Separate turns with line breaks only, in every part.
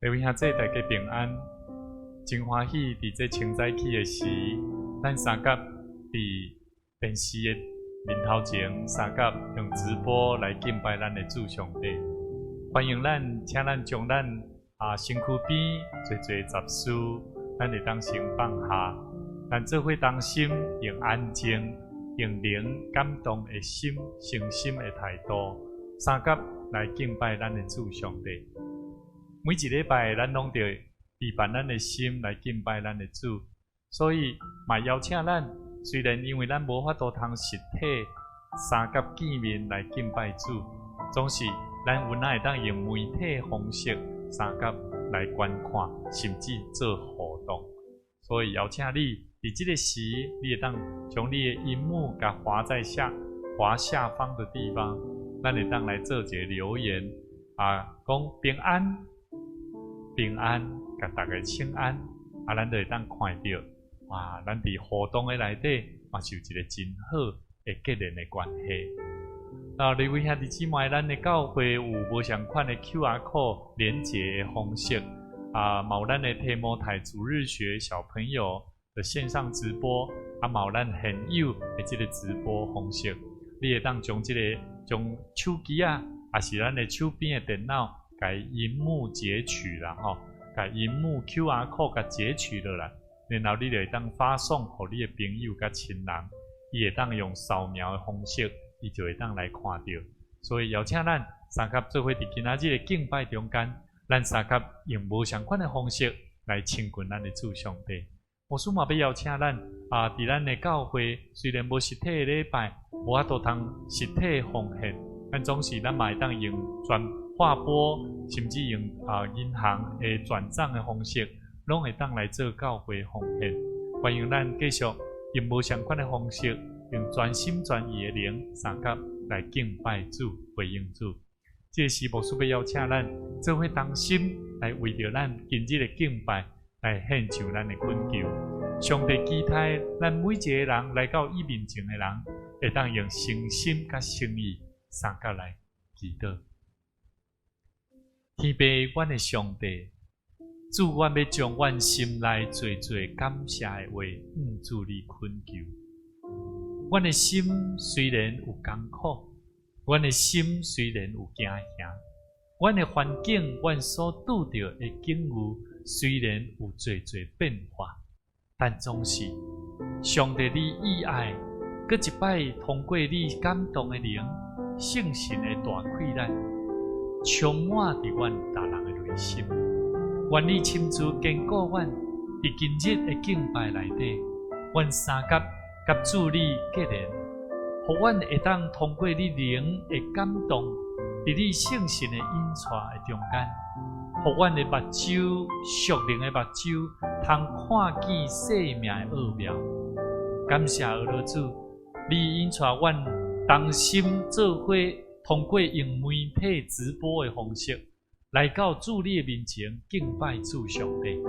各位兄弟，大家平安，真歡喜佇這清早起的時，咱相佮佇電視的面頭前，相佮用直播來敬拜咱的主上帝。歡迎咱，請咱將咱身軀邊濟濟雜事，咱會當先放下，咱做伙同心，用安靜、用靈感動的心、誠心的態度，相佮來敬拜咱的主上帝。每一禮拜，咱攏著預備咱的心來敬拜咱的主，所以嘛邀請咱，雖然因為咱無法度通實體相佮見面來敬拜主，總是咱有哪會當用媒體方式相佮來觀看，甚至做互動。所以邀請你，佇這个時，你會當將你的螢幕共滑在下滑下方的地方，咱會當來做一個留言啊，講平安。平安，共大家請安，啊，咱就會當看著，哇，咱佇互動的內底嘛是有一个真好的結連的關係。啊，各位兄弟姊妹，咱的教會有無仝款的 QR code 連結的方式，啊，嘛有咱的提摩太主日學小朋友的線上直播，啊，嘛有咱現有的這个直播方式，你會當將這个將手機啊，抑是咱的手邊的電腦，共螢幕截取啦吼，共螢幕 QR code 共截取落來，然後你就會當發送予你的朋友佮親人，伊會當用掃描的方式，伊就會當來看著。所以邀請咱相佮做伙佇今仔日的敬拜中間，咱相佮用無仝款的方式來親近咱的主上帝。牧師嘛欲邀請咱啊，佇咱的教會雖然無實體的禮拜，無法度通實體奉獻，但總是咱嘛會當用轉劃撥，甚至用銀行的轉帳的方式，攏會當來做教會奉獻。歡迎咱繼續用無仝款的方式，用全心全意的靈，相佮來敬拜主、回應主。這時牧師欲邀請咱做伙同心來為著咱今日的敬拜來獻上咱的懇求。上帝期待咱每一个人來到伊面前的人，會當用誠心佮誠意相佮來祈禱。天父，阮的上帝，主，阮欲將阮心內濟濟感謝的話，向主你懇求。阮的心雖然有艱苦，阮的心雖然有驚嚇，阮的環境，阮所拄著的境遇，雖然有濟濟變化，但總是上帝你以愛，閣一擺通過你感動的靈、聖神的大氣力，充滿佇阮逐人的內心。願你親自堅固阮，佇今日的敬拜內底，阮相佮佮主你結連，予阮會當通過你靈的感動，佇你聖神的引帶的中間，予阮的目睭，屬靈的目睭，通看見生命的奧妙。感謝阿羅主，你引帶阮同心做伙，通過用媒體直播的方式，來到主你的面前敬拜主上帝。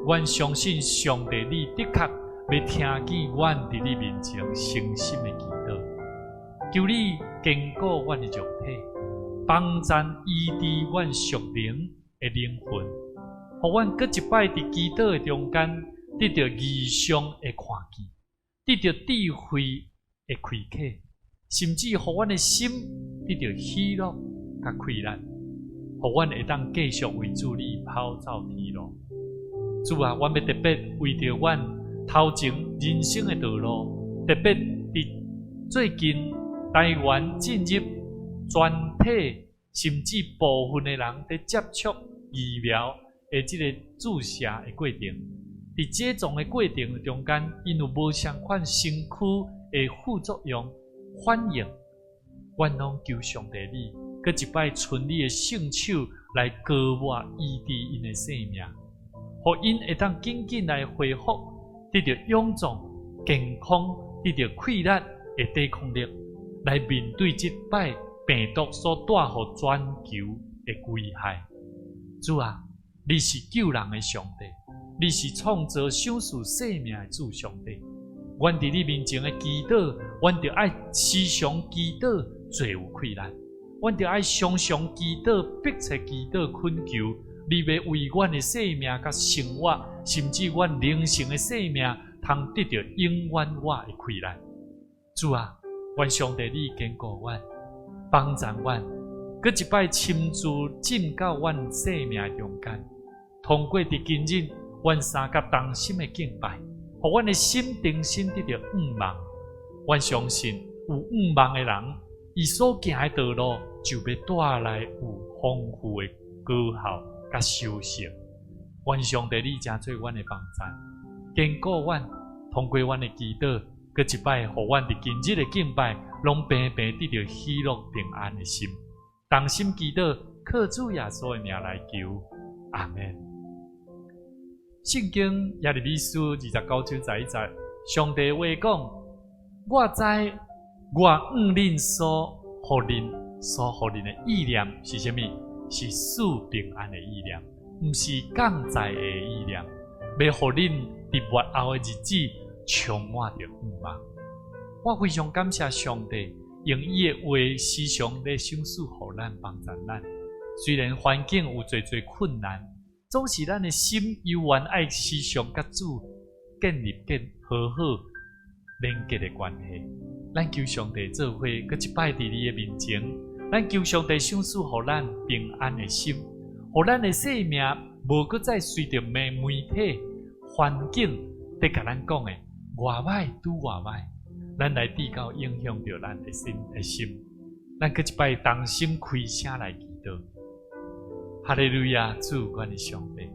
阮相信上帝，你的確欲聽見阮佇你面前誠心的祈禱，求你堅固阮的肉體，幫贊醫治阮屬靈的靈魂，予阮閣一擺佇祈禱的中間得著異象的看見，得著智慧的開啟，甚至予阮的心得著喜樂佮快樂，予阮會當繼續為主你跑走天路。主啊，阮欲特別為著阮頭前人生的道路，特別佇最近台灣進入全體甚至部分的人佇接觸疫苗的這个注射的過程，佇這種的過程中間，𪜶有無仝款身軀的副作用反應，阮攏求上帝你，閣一擺伸你的聖手來膏抹醫治𪜶的生命，予𪜶會當緊緊來恢復，得著勇壯、健康、得著氣力的抵抗力，來面對這擺病毒所帶予全球的危害。主啊，你是救人的上帝，你是創造賞賜生命的主上帝。阮佇你面前的祈禱，阮著愛時常祈禱，做有氣力。阮著愛常常祈禱，迫切祈禱，懇求，你欲為阮的生命佮生活，甚至阮靈性的生命，通得著永遠活的氣力。主啊，願上帝你堅固阮，幫贊阮，閣一擺親自進到阮生命中間。通過佇今日，阮三佮同心的敬拜，予阮的心重新得著向望。阮相信有向望的人，伊所行的道路就欲帶來有豐富的果效佮收成。願上帝你成做阮的幫贊，堅固阮，通過阮的祈禱，閣一擺，予阮佇今日的敬拜，攏平平得著喜樂平安的心。同心祈禱，靠主耶穌的名來求，阿們。聖經耶利米書29章11節，上帝話講：我知我向恁所予恁所予恁的意念是啥物？是賜平安的意念，毋是降災的意念，欲予恁佇末後的日子充滿著向望。我非常感謝上帝，用伊的話時常咧賞賜予咱，幫助咱。雖然環境有濟濟困難，總是咱的心猶原愛時常佮主建立建和好連結的關係。咱求上帝做伙，閣一擺佇你的面前，咱求上帝賞賜予咱平安的心，予咱的生命無閣再隨著媒體環境佇共咱講的偌歹拄偌歹，咱來比較影響著咱的心的心。咱閣一擺同心開聲來祈禱。哈利路亞，主，阮的上帝，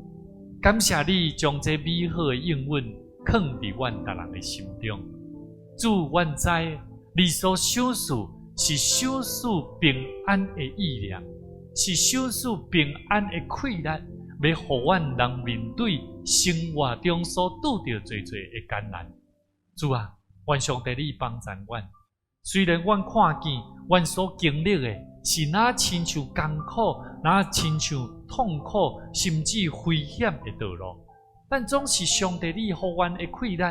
感謝你將這美好的應允囥佇阮逐人的心中。主，阮知你所賞賜是賞賜平安的意念，是賞賜平安的氣力，欲予阮人面對生活中所拄著濟濟的艱難。主啊，願上帝你幫贊阮。雖然阮看見阮所經歷的是若親像艱苦，若親像痛苦，甚至危險的道路，但總是上帝你予阮的氣力，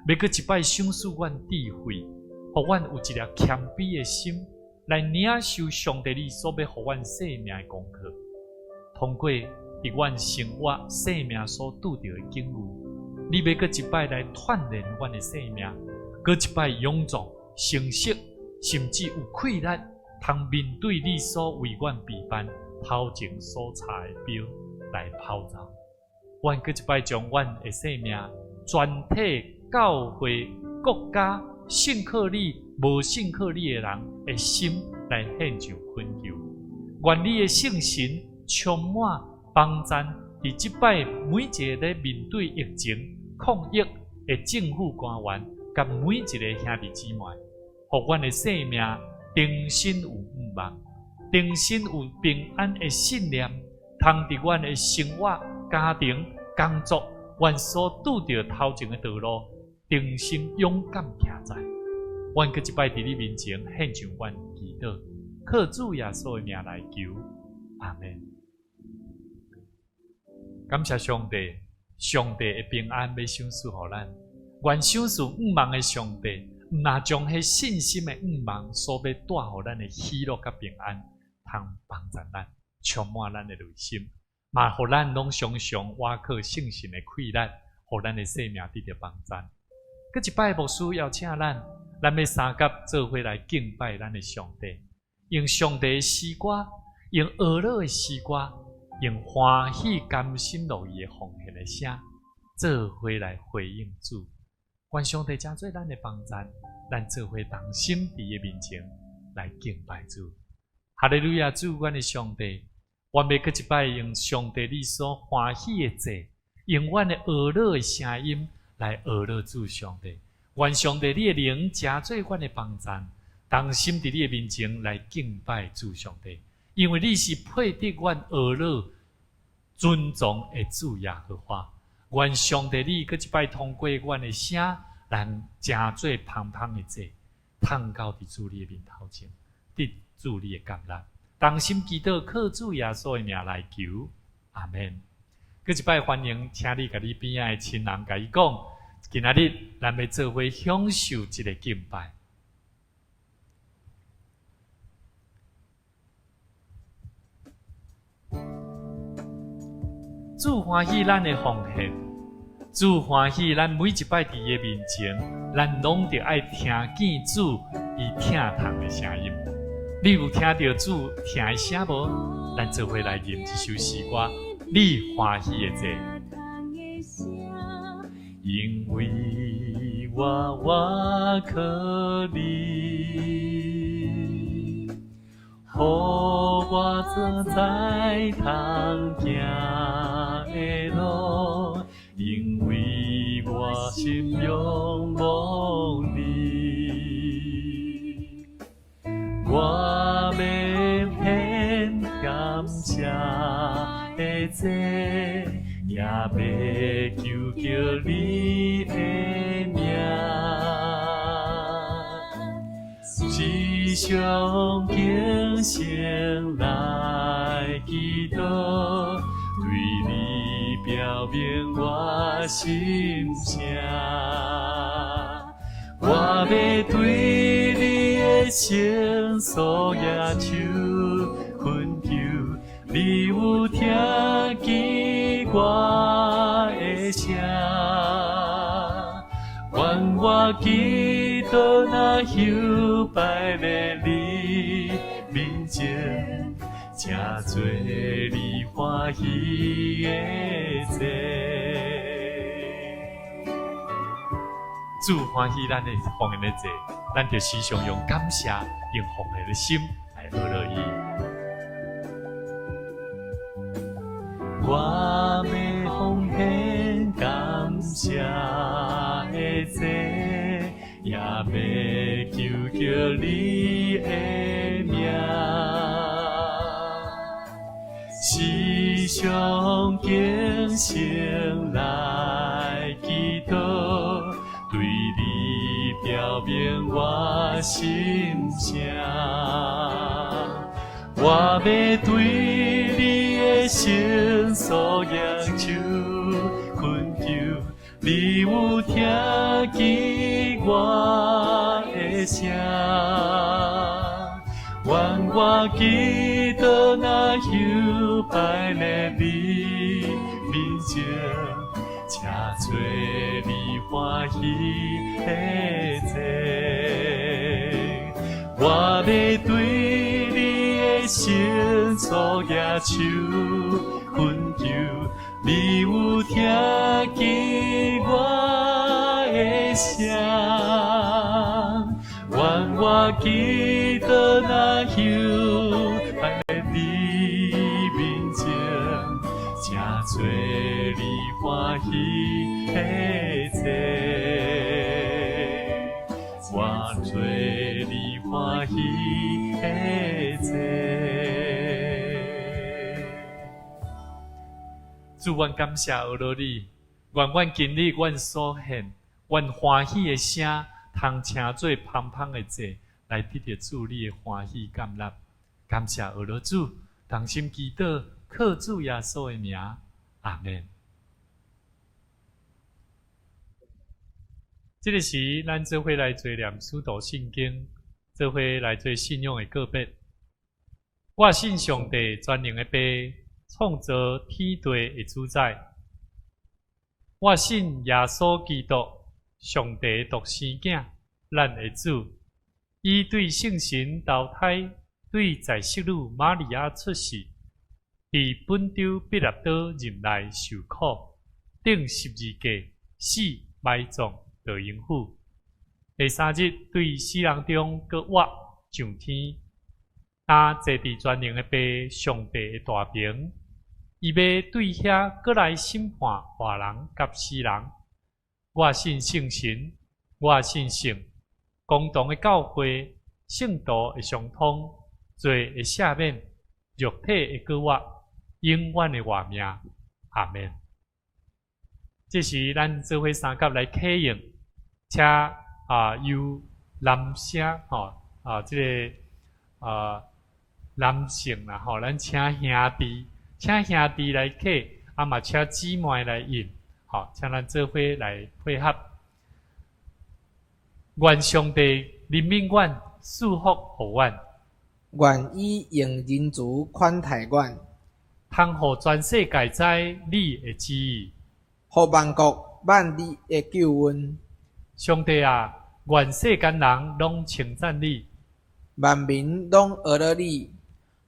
欲閣一擺賞賜阮智慧，予阮有一粒謙卑的心，來領受上帝你所欲予阮生命的功課。通過佇阮生活生命所拄著的境遇，你欲閣一擺來鍛鍊阮的生命，閣一擺勇壯、成熟，甚至有氣力，通面對你所為阮備辦頭前所插的標來跑走。阮閣一擺將阮的生命全體教會、國家、信靠你、無信靠你的人的心來獻上懇求。願你的聖神充滿幫贊，佇這擺每一个咧面對疫情抗疫的政府官員，佮每一个兄弟姊妹，予阮的生命重新有向望，重新有平安的信念，通佇阮的生活、家庭、工作，阮所拄著頭前的道路，重新勇敢行在。阮閣一擺佇你面前獻上阮祈禱，靠主耶穌的名來求，阿們。感謝上帝，上帝的平安欲賞賜予咱。願賞賜向望的上帝，毋若將彼信心的向望所欲帶予咱的喜樂佮平安，通幫助咱，充滿咱的內心，嘛予咱攏常常倚靠聖神的氣力，予咱的生命得著幫贊。閣一擺牧師邀請咱，咱欲相佮做伙來敬拜咱的上帝，用上帝的詩歌，用呵咾的詩歌，用歡喜甘心樂意的奉獻的聲，做伙來回應主。願上帝成做咱的幫贊，咱做伙同心佇伊面前來敬拜主。哈利路亞，主，阮的上帝，阮欲閣一擺用上帝你所歡喜的祭，用阮的呵咾的聲音來呵咾主上帝。願上帝你的靈成做阮的幫贊，同心佇你的面前來敬拜主上帝，因為你是配得阮呵咾尊崇的主耶和華。願上帝你閣一擺通過阮的聲，來成做芳香的祭，送到佇主你的面頭前，得主你的接納。同心祈禱，靠主耶穌的名來求，阿們。閣一擺歡迎，請你共你邊仔的親人共伊講，今仔日咱欲做伙享受這个敬拜。主歡喜咱的奉獻，主歡喜咱每一擺佇伊的面前，咱攏著愛聽見主伊疼痛的聲音。你有聽著主疼的聲無？咱做伙來吟這首詩歌，你歡喜的祭。因為我倚靠你，予我做知通行的路，因為我心仰望你，我欲獻感謝的祭，也欲求叫你的名，時常敬虔來祈禱，對你表明我心聲。我欲對你的聖所舉手懇求，你有聽見我的聲，願我祈禱若香擺佇你面前，成做你歡喜的祭。主歡喜咱的奉獻的祭，咱就時常用感謝、用奉獻的心來阿羅伊。我欲奉獻感謝的祭，也欲求叫你的名，時常敬虔來祈禱，對你表明我心聲。我欲對你的聖所舉手懇求，你有聽見我的聲，願我祈禱若香擺佇你面前，成做你歡喜的祭。我欲對你的聖所舉手懇求，你有聽見我的聲，願我祈禱若香擺佇你面前，成做你歡喜的祭。我做你歡喜的祭。主，阮感謝阿羅你，願阮今日阮所獻，阮歡喜的聲，通成做芳芳的祭，來得著主你的歡喜甘納。感謝阿羅主，同心祈禱，靠主耶穌的名，阿們。這个時，咱做伙來做念使徒信經，做伙來做信仰的告別。我信上帝全能的父，創造天地的主宰。我信耶穌基督，上帝獨生囝，咱的主。伊對聖神投胎，對在聖女瑪利亞出世，佇本丟彼拉多任內受苦，釘十字架，死埋葬，落陰府。第三日對死人中閣活上天，他坐佇全能的父上帝的大爿，伊欲對遐閣來審判活人佮死人。我信聖神，我信聖公同的教會，聖徒的相通，罪的赦免，肉體的復活，永遠的活命。阿們。這時，咱做伙三甲來啟用，請由男聲吼啊，這个男性啦吼，咱請兄弟，請兄弟來啟，嘛請姊妹來應，吼，請咱做伙來配合。願上帝憐憫阮，賜福予阮。
願伊用仁慈款待阮。
通予全世界知你的旨意，
予萬國捌你的救恩。
上帝啊，願世間人攏稱讚你，
萬民攏學樂你。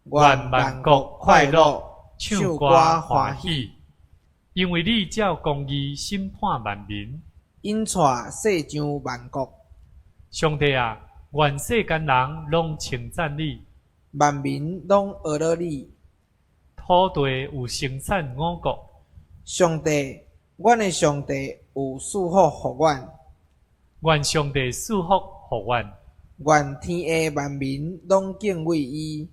願萬國快樂，唱歌歡喜，因為你照公義審判萬民，
引帶世上萬國。
上帝啊，願世間人攏稱讚你，
萬民攏學樂你。
土地有生產五穀。
上帝，阮的上帝有賜福予阮。
願上帝賜福予阮。
願天下萬民攏敬畏伊。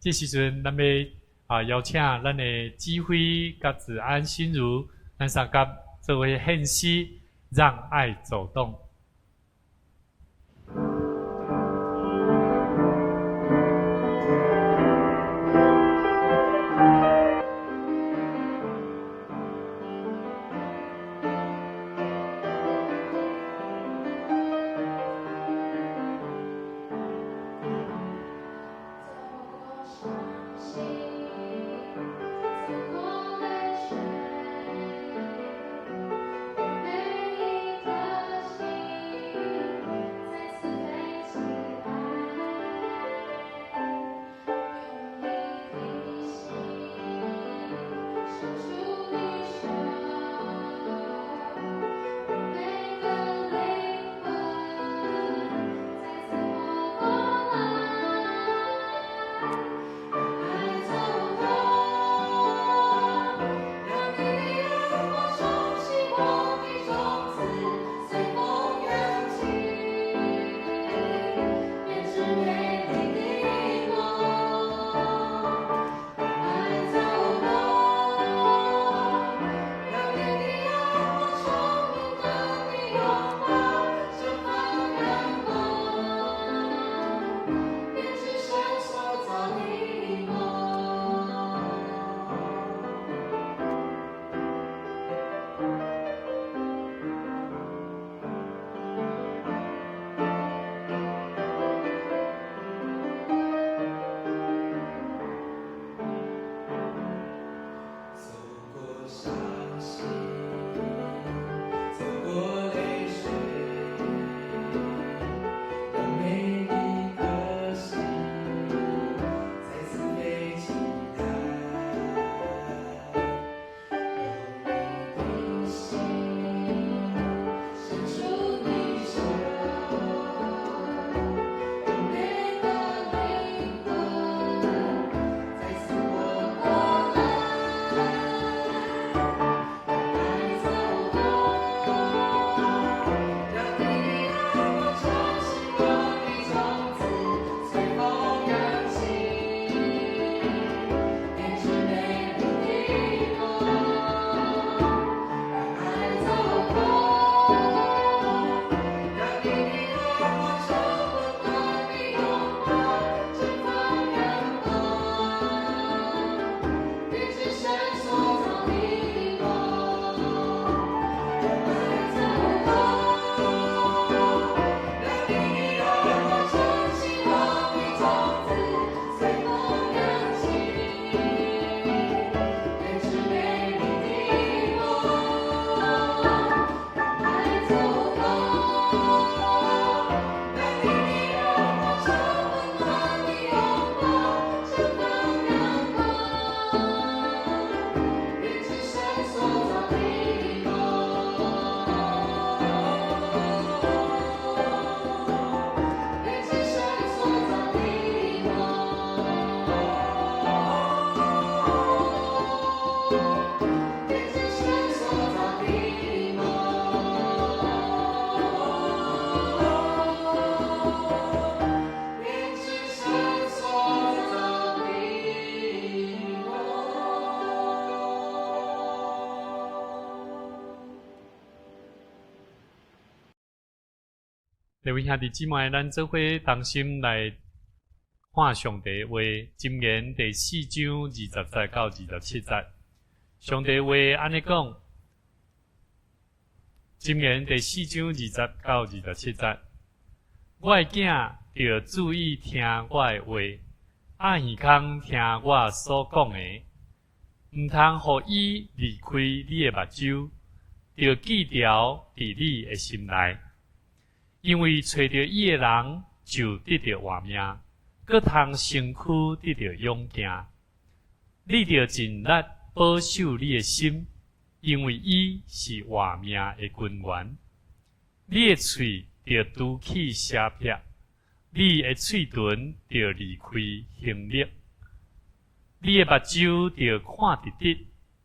這時陣，咱欲邀請咱的指揮佮子安心如，咱相佮做伙獻詩，讓愛走動。各位兄弟姊妹，咱做伙同心來看上帝話，箴言第四章20節到27節。上帝話按呢講，箴言第四章20到27節。我的囝，著注意聽我的話，掩耳孔聽我所講的。毋通予伊離開你的目睭，著記牢佇你的心內，因為揣著伊的人就得著活命，閣通身軀得著勇健。你著盡力保守你的心，因為伊是活命的根源。你的喙著除去邪癖，你的喙唇著離開行虐。你的目睭著看直直，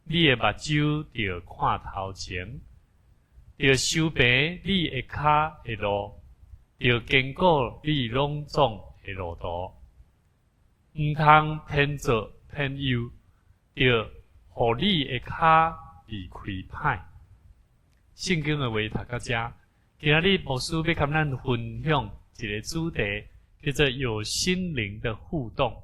你的目睭著看頭前，著修平你的跤的路，著堅固你攏總的路途。毋通偏左偏右，著予你的跤離開歹。聖經的話讀到遮，今仔日牧師欲佮咱分享一个主題，叫做有心靈的互動。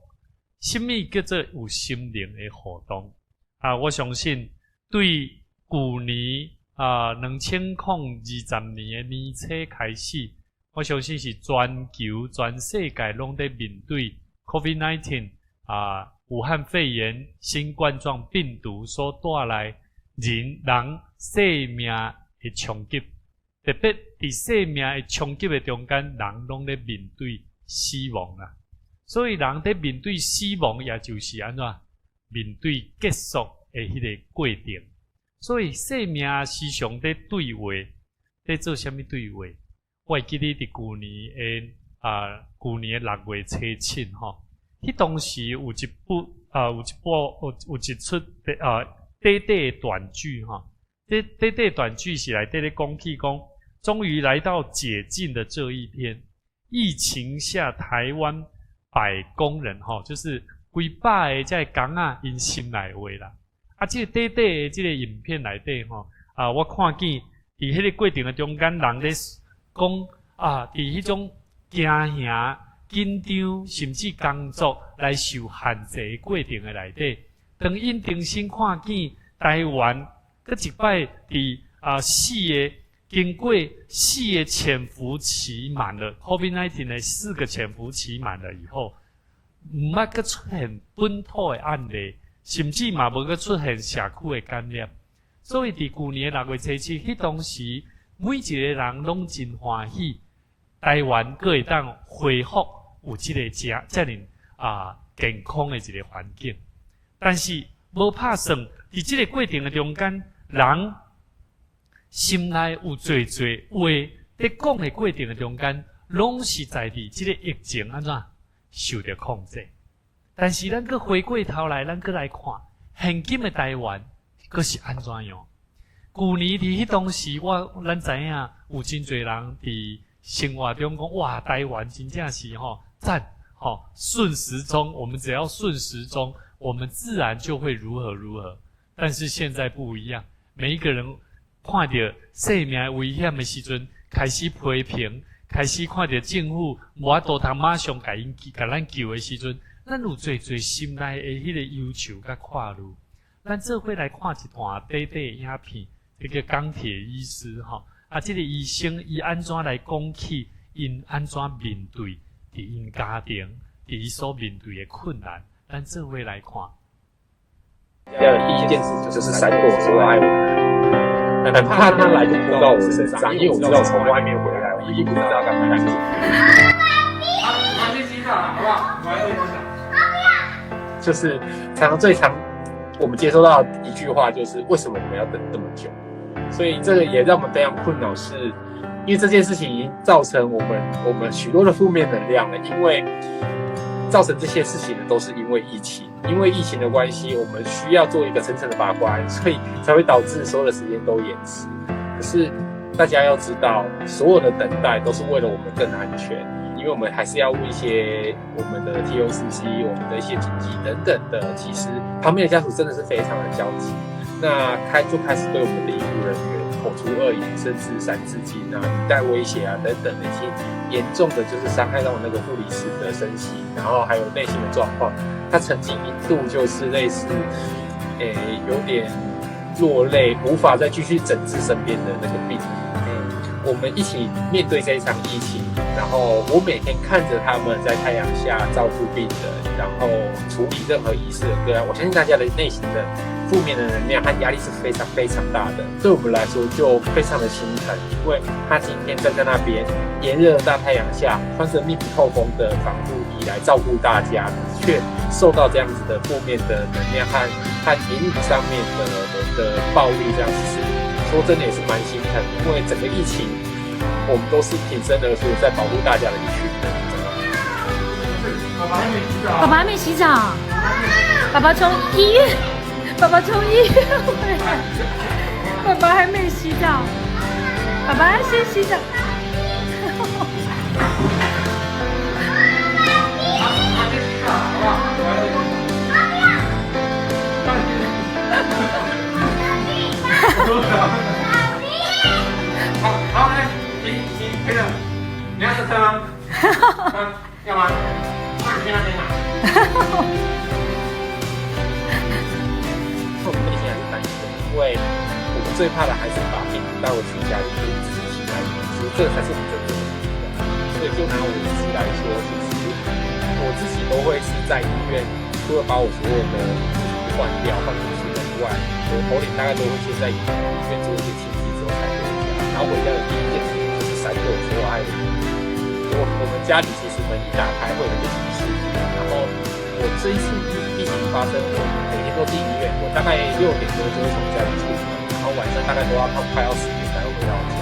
啥物叫做有心靈的互動？啊，我相信對舊年啊2020年的年初開始，我相信是全球全世界攏佇面對 COVID-19 啊，武漢肺炎新冠狀病毒所帶來人生命的衝擊，特別佇生命的衝擊的中間，人攏咧面對死亡啊。所以人佇面對死亡，也就是按怎面對結束的彼个過程。所以生命時常佇對話，佇做啥物對話？我會記得佇舊年的6月初7吼，彼當時有一齣短短的短劇吼，這短短短劇是內底咧講起講，終於來到解禁的這一天，疫情下台灣百工人吼，就是幾百个這个工仔𪜶心內話啦。啊，這个短短的這个影片內底吼，啊，我看見佇彼个過程的中間，人咧講啊，佇彼種驚嚇、緊張，甚至工作來受限制的過程的內底，當𪜶重新看見台灣閣一擺佇啊四個經過四個潛伏期滿了，COVID-19 的四個潛伏期滿了以後，毋捌閣出現本土的案例，甚至嘛無閣出現社區的感染。所以佇舊年6月初7，彼當時每一个人攏真歡喜，台灣閣會當恢復有這个遮遮爾啊健康的一个環境。但是無拍算，佇這个過程的中間，人心內有濟濟話佇講的過程的中間，攏是在佇這个疫情按怎受著控制。但是咱閣回過頭來，咱閣來看現今的台灣，閣是按怎樣？舊年佇彼當時，咱知影有真濟人佇生活中講，哇，台灣真正是吼讚吼順時鐘，我們只要順時鐘，我們自然就會如何如何。但是現在不一樣，每一個人看著生命危險的時陣，開始批評，開始看著政府無法度通馬上共𪜶共咱救的時陣，咱有濟濟心內的彼个憂愁佮掛慮。咱做伙來看一段短短的影片，這个鋼鐵醫師吼，啊，這个醫生伊按怎來講起，𪜶按怎面對佇𪜶家庭，佇伊所面對的困難，咱做伙來看。
要的第一件事就是閃躲說愛我，很怕他來就撲到我身上，因為我知道我從外面回來，我一定不知道幹嘛幹什麼。
好，我先洗澡了，好不好？我先洗澡。
就是常常最常我們接收到一句話，就是為什麼我們要等這麼久？所以這個也讓我們非常困擾，是因為這件事情已經造成我們許多的負面能量了。因為造成這些事情的都是因為疫情，因為疫情的關係，我們需要做一個層層的把關，所以才會導致所有的時間都延遲。可是大家要知道，所有的等待都是為了我們更安全，因為我們還是要問一些我們的 TOCC、我們的一些主機等等的。其實旁邊的家屬真的是非常的焦急，那就開始對我們的醫護人員口出惡言，甚至三字經啊、語帶威脅啊等等的一些嚴重的，就是傷害到那個護理師的身心，然後還有內心的狀況。他曾經一度就是類似，有點落淚，無法再繼續診治身邊的那個病人。我們一起面對這一場疫情，然後我每天看着他們在太陽下照顧病人，然後處理任何疑似的個案，我相信大家的內心的負面的能量和壓力是非常非常大的。對我們來說就非常的心疼，因為他今天站在那邊炎熱的大太陽下，穿着密不透風的防護衣來照顧大家，卻受到這樣子的負面的能量和言語上面的暴力，這樣子是。說真的也是蠻心疼，因為整個疫情，我們都是挺身而出，在保護大家的一群人。
爸爸還沒洗澡。
爸爸還沒洗澡。爸爸從醫院，爸爸從醫院回來。爸爸還沒洗澡。爸爸要先洗澡。
好，先洗澡，好不好？好，好，來，停停，可以了。你要車車嗎？要嗎？那你去那邊拿。
我們內心還是擔心的，因為我們最怕的還是把病毒帶回去家裡給自己心愛的人，其實這個才是我們真正的目標。所以就拿我自己來說，其實我自己都會是在醫院，除了把我所有的衣服換掉、換成新的以外，我頭頂大概都會先在醫院做一些清洗之後才回家。然後回家的第一件事情就是刪掉我所有愛的人。我們家裡其實門一打開會有一個集市，然後我這一次疫情發生，我每天都進醫院，我大概6點多就會從家裡出門，然後晚上大概都要快要10點才會回到家。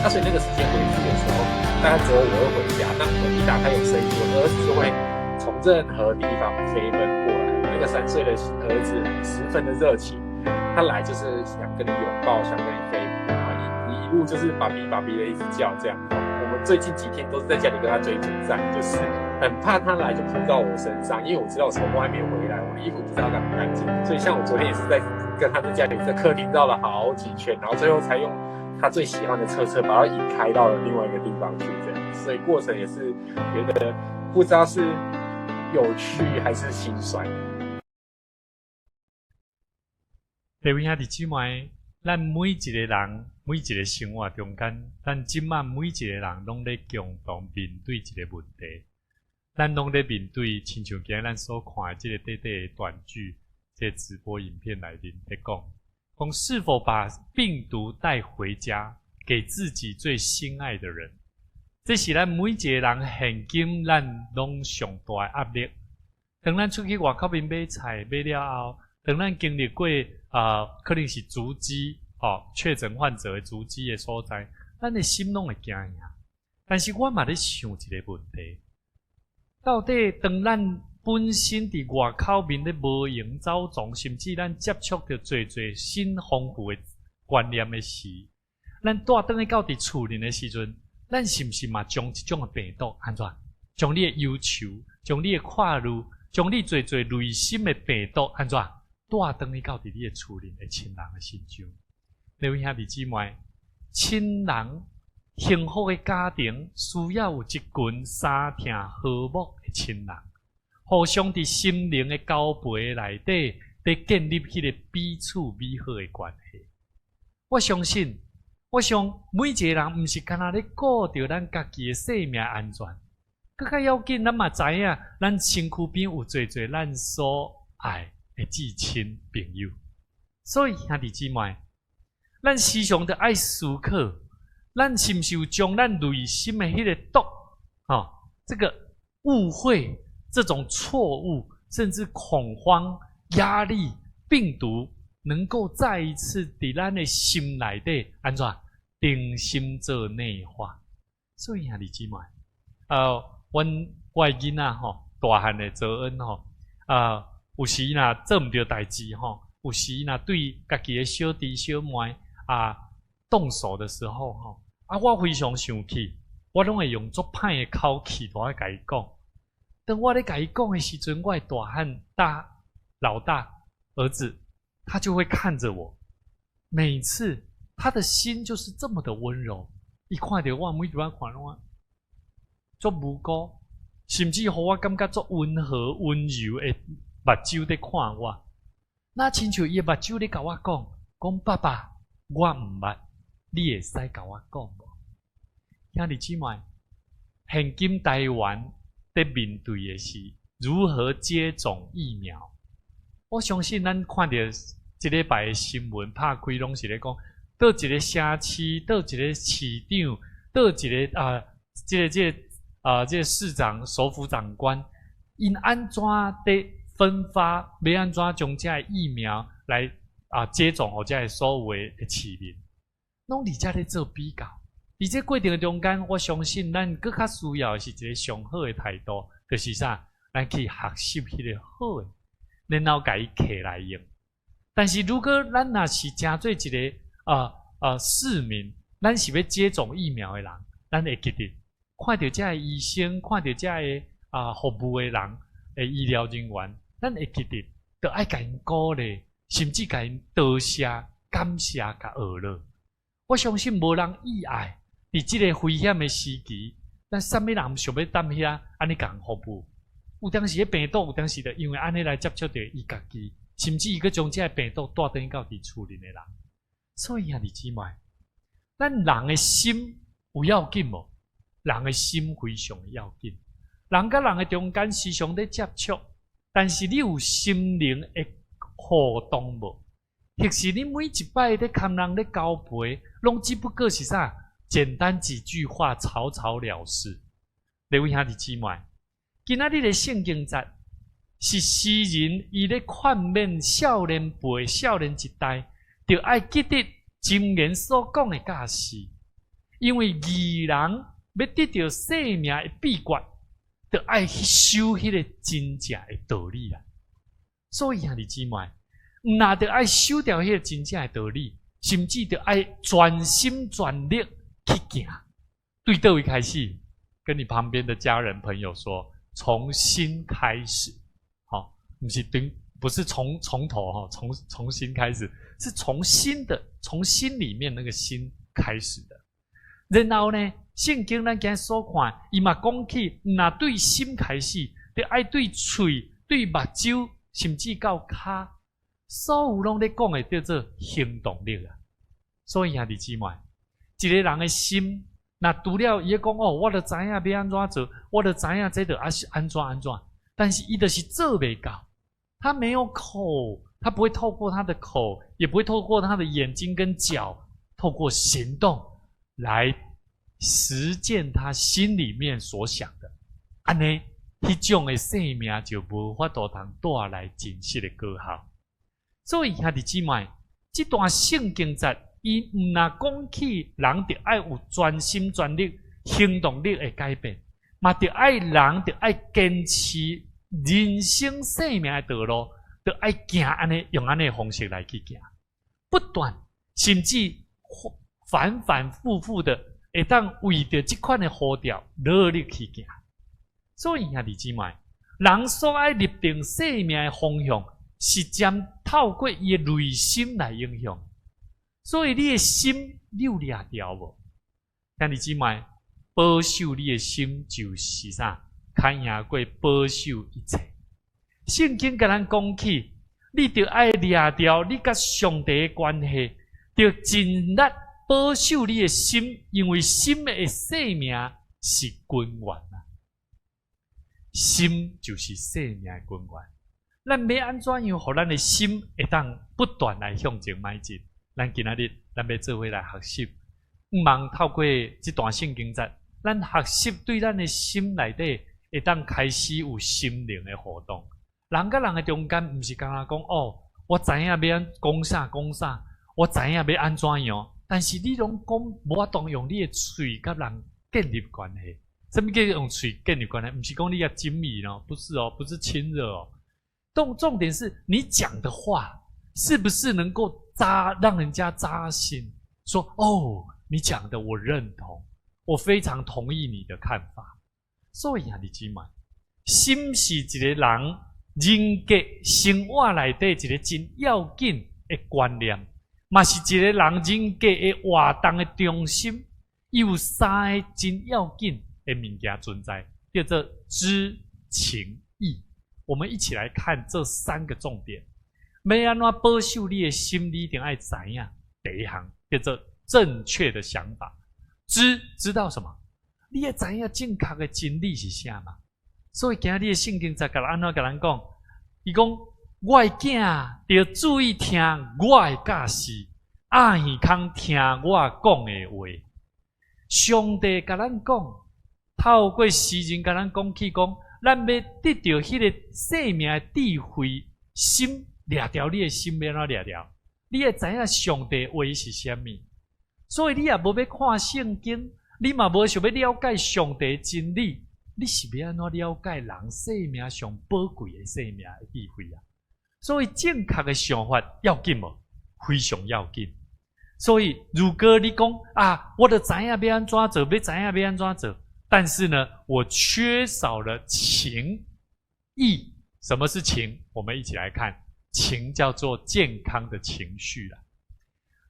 那所以那個時間回去的時候，大概只有我會回家。那門一打開有聲音，我兒子就會從任何地方飛奔過來。那個3歲的兒子十分的熱情，他來就是想跟你擁抱，想跟你飛撲，然後一路就是爸比爸比的一直叫這樣。我們最近幾天都是在家裡跟他追逐戰，就是很怕他來就撲到我身上，因為我知道我從外面回來，我的衣服不知道乾不乾淨，所以像我昨天也是在跟他在家裡在客廳繞了好幾圈，然後最後才用他最喜歡的車車把他引開到了另外一個地方去，這樣，所以過程也是覺得不知道是有趣還是心酸。
各位兄弟姊妹，咱每一個人，每一個生活中間，咱這擺每一個人攏咧共同面對一個問題，咱攏咧面對，親像今仔咱所看的這個短短的短劇，這個直播影片內面咧講，講是否把病毒帶回家，給自己最心愛的人，這是咱每一個人現今咱攏上大的壓力。當咱出去外口面買菜買了後，當咱經歷過可能是足跡，確診患者的足跡的所在，咱的心攏會驚呀。但是我嘛咧想一個問題：到底當咱本身佇外口面咧無閒走傱，甚至咱接觸著濟濟新豐富的觀念的時，咱帶轉去到佇厝裡的時陣，咱是毋是嘛將這種的病毒按怎？將你的憂愁，將你的掛慮，將你濟濟內心的病毒按怎？帶轉去到佇你的厝裡的親人的身上。各位兄弟姊妹，親人幸福的家庭需要有一群相疼和睦的親人，互相佇心靈的交陪內底，佇建立彼個彼此美好的關係。我相信，我想每一個人毋是干焦咧顧著咱家己的性命安全，閣較要緊，咱嘛知影，咱身軀邊有濟濟咱所愛的至親朋友。所以兄弟姊妹，咱時常著愛思考，咱是毋是有將咱內心的彼個毒，這個誤會、這種錯誤，甚至恐慌、壓力、病毒，能夠再一次佇咱的心內底按怎重新做內化？所以兄弟姊妹，阮我的囡仔吼，大漢的澤恩吼，有時若做毋著代誌吼，有時若對家己的小弟小妹啊動手的時候吼，啊，我非常生氣，我攏會用足歹的口氣來共伊講。當我咧共伊講的時陣，我的大漢大老大兒子，他就會看著我。每次他的心就是這麼的溫柔，伊看著我每一擺看我足無辜，甚至予我感覺足溫和溫柔的目睭咧看我。那親像伊的目睭咧共我講，講爸爸，我毋捌，你會使共我講無？兄弟姊妹，現今台灣佇面對的是如何接種疫苗。我相信咱看著這禮拜的新聞拍開，攏是咧講，佗一个城市，佗一个市長，佗一个啊，這個市長、首府長官，𪜶按怎佇分發，欲按怎將這个疫苗來接種予這个所有的市民，攏佇遮咧做比較。佇這過程中間，我相信咱閣較需要的是一个上好的態度，就是啥？咱去學習彼个好的，然後共伊摕來用。但是如果咱若是成做一个市民，咱是欲接種疫苗的人，咱會記得看著這个醫生，看著這个服務的人的醫療人員，咱會記得，著愛共𪜶鼓勵，甚至共𪜶多謝、感謝、共學了。我相信無人意外，佇這个危險的時期，咱啥物人毋想欲踮遐按呢共人服務？有當時彼病毒，有當時就因為按呢來接觸著伊家己，甚至伊閣將這个病毒帶轉去到佇厝裡的人。所以兄弟姊妹，咱人的心有要緊無？人的心非常要緊。人佮人的中間時常咧接觸，但是你有心靈的互動無？或是你每一擺咧共人咧交陪，攏只不過是啥？簡單幾句話，草草了事。各位兄弟姊妹，今仔日的聖經節是詩人伊咧勸勉少年輩、少年一代，著愛記得箴言所講的教示，因為義人欲得著生命的秘訣，著愛去守彼個真正的道理啦。所以兄弟姊妹，毋若著愛守著彼個真正的道理，甚至著愛全心全力去行。對佗位開始？跟你旁邊的家人朋友說，從心開始，好，毋是對，不是從頭哈，從新開始，是從心的，從心裡面那個心開始的。然後呢，聖經咱今所看，伊嘛講起，若對心開始，著愛對喙、對目睭，甚至到跤，所有攏咧講的叫做行動力啊。所以兄弟姊妹，一個人的心，若除了伊講哦，我著知影欲按怎做，我著知影這著愛是按怎按怎，但是伊就是做袂到，他沒有口，他不會透過他的口，也不會透過他的眼睛跟腳，透過行動來實踐他心裡面所想的，按呢，彼種的生命就無法度通帶來真實的果效。所以兄弟姊妹，這段聖經節，伊毋若講起人著愛有全心全力、行動力的改變，嘛著愛人著愛堅持人生生命的道路，著愛行按呢，用按呢的方式來去行，不斷甚至反反复复的，會當為著這款的呼召努力去行。所以兄弟姊妹，人所愛立定生命的方向，是將透過伊的內心來影響。所以你的心，你有掠著無？兄弟姊妹，保守你的心就是啥？較贏過保守一切。聖經共咱講起，你著愛掠著你佮上帝的關係，著盡力保守你的心，因為心的生命是根源啊。心就是生命的根源。咱欲按怎樣，予咱的心會當不斷來向前邁進？咱今仔日，咱欲做伙來學習，毋茫透過這段聖經節，咱學習對咱的心內底會當開始有心靈的互動。人佮人的中間，毋是干焦講哦，我知影欲按講啥講啥，我知影欲按怎樣，但是你攏講無法度用你的喙佮人建立關係。啥物叫用喙建立關係？毋是講你欲親伊囉，不是哦，不是親熱哦。重點是你講的話是不是能夠扎讓人家扎心？說哦，你講的我認同，我非常同意你的看法。所以兄弟姊妹，心是一個人人格生活內底一個真要緊的觀念，嘛是一個人人格的活動的中心。伊有三个真要緊的物件存在，叫做知情意。我們一起來看這三個重點。欲按怎保守你的心，你一定愛知影。第一項叫做正確的想法，知知道什麼？你愛知影正確的真理是啥嘛？所以今日的聖經才共咱按怎共咱講？伊講我的囝著注意聽我的教示，掩耳空聽我講的話。上帝共咱講，透過詩人共咱講起講，咱欲得著彼个生命的智慧，心掠牢你的心欲按怎掠牢？你愛知影上帝話是啥物？所以你若無欲看聖經，你嘛無想欲了解上帝真理，你是欲按怎了解人生命上寶貴的生命的智慧啊？所以正確的想法要緊無？非常要緊。所以如果你講啊，我著知影欲按怎做，欲知影欲按怎做，但是呢，我缺少了情意。什麼是情？我們一起來看，情叫做健康的情緒啦。